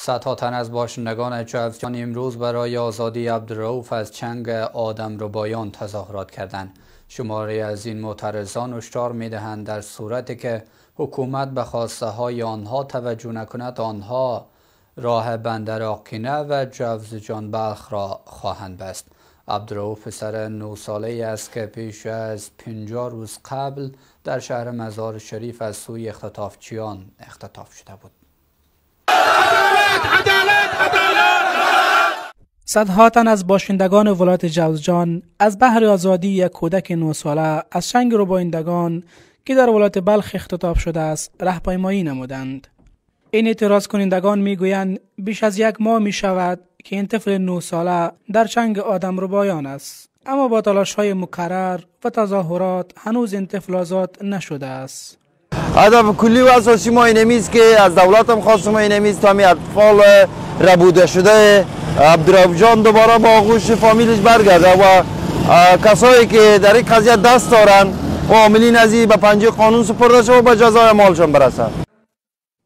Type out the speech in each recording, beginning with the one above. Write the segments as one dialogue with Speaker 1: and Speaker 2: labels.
Speaker 1: صدها تن از باشندگان جوزجان امروز برای آزادی عبدالرؤوف از چنگ آدم ربایان تظاهرات کردند. شماری از این معترضان هشدار می‌دهند در صورتی که حکومت به خواسته های آنها توجه نکند، آنها راه بندر آقینه و جوزجان بلخ را خواهند بست. عبدالرؤوف پسر 9 ساله است که پیش از 50 روز قبل در شهر مزار شریف از سوی اختطافچیان اختطاف شده بود.
Speaker 2: صدها تن از باشندگان ولایت جوزجان از بهر آزادی یک کودک 9 ساله از چنگ ربایندگان که در ولایت بلخ اختطاف شده است راهپیمایی نمودند. این اعتراض کنندگان میگویند بیش از یک ماه می شود که این طفل 9 ساله در چنگ آدم ربایان است، اما با تلاش های مکرر و تظاهرات هنوز این طفل آزاد نشده است.
Speaker 3: هدف کلی و اساسی ما اینمیست که از دولت هم خواست ما اینمیست تا می اطفال ربوده شده عبدالرؤوف جان دوباره با آغوش فامیلش برگرده و کسایی که در این قضیه دست دارن و عاملین از این به پنجه قانون سپرده شده و به جزای مالشان برسند.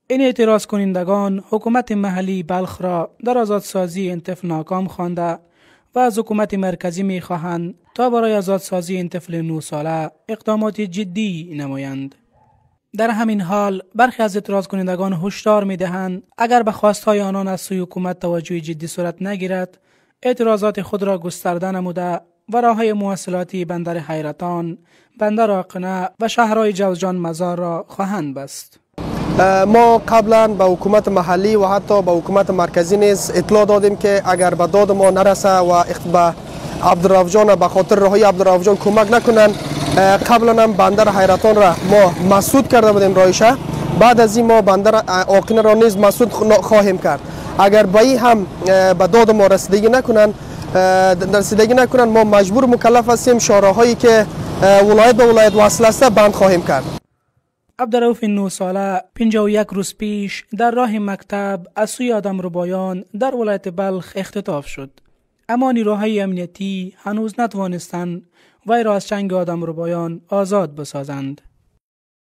Speaker 2: این اعتراض کنندگان حکومت محلی بلخ را در آزادسازی این طفل ناکام خوانده و از حکومت مرکزی میخواهند تا برای آزادسازی این طفل 9 ساله اقدامات جدی نمایند. در همین حال برخی از اعتراض کنندگان هشدار میدهند اگر به خواستهای آنان از سوی حکومت توجه جدی صورت نگیرد، اعتراضات خود را گسترده نموده و راههای مواصلاتی بندر حیرتان، بندر آقنه و شهرهای جوزجان مزار را خواهند بست.
Speaker 4: ما قبلا به حکومت محلی و حتی به حکومت مرکزی نیز اطلاع دادیم که اگر به داد ما نرسه و به عبدالرؤوف جان به خاطر رهایی عبدالرؤوف جان کمک نکنند، قبلا هم بندر حیرتان را ما مسدود کرده بودیم رایشه، بعد از این ما بندر آقینه را نیز مسدود خواهیم کرد. اگر به این هم به داد ما رسیدگی نکنند ما مجبور مکلف هستیم شاهراهایی که ولایت به ولایت وصل است بند خواهیم کرد.
Speaker 2: عبدالرؤوف 9 ساله 51 روز پیش در راه مکتب از سوی آدم ربایان در ولایت بلخ اختطاف شد، اما نیروهای امنیتی هنوز نتوانستند وی را از چنگ آدم ربایان آزاد بسازند.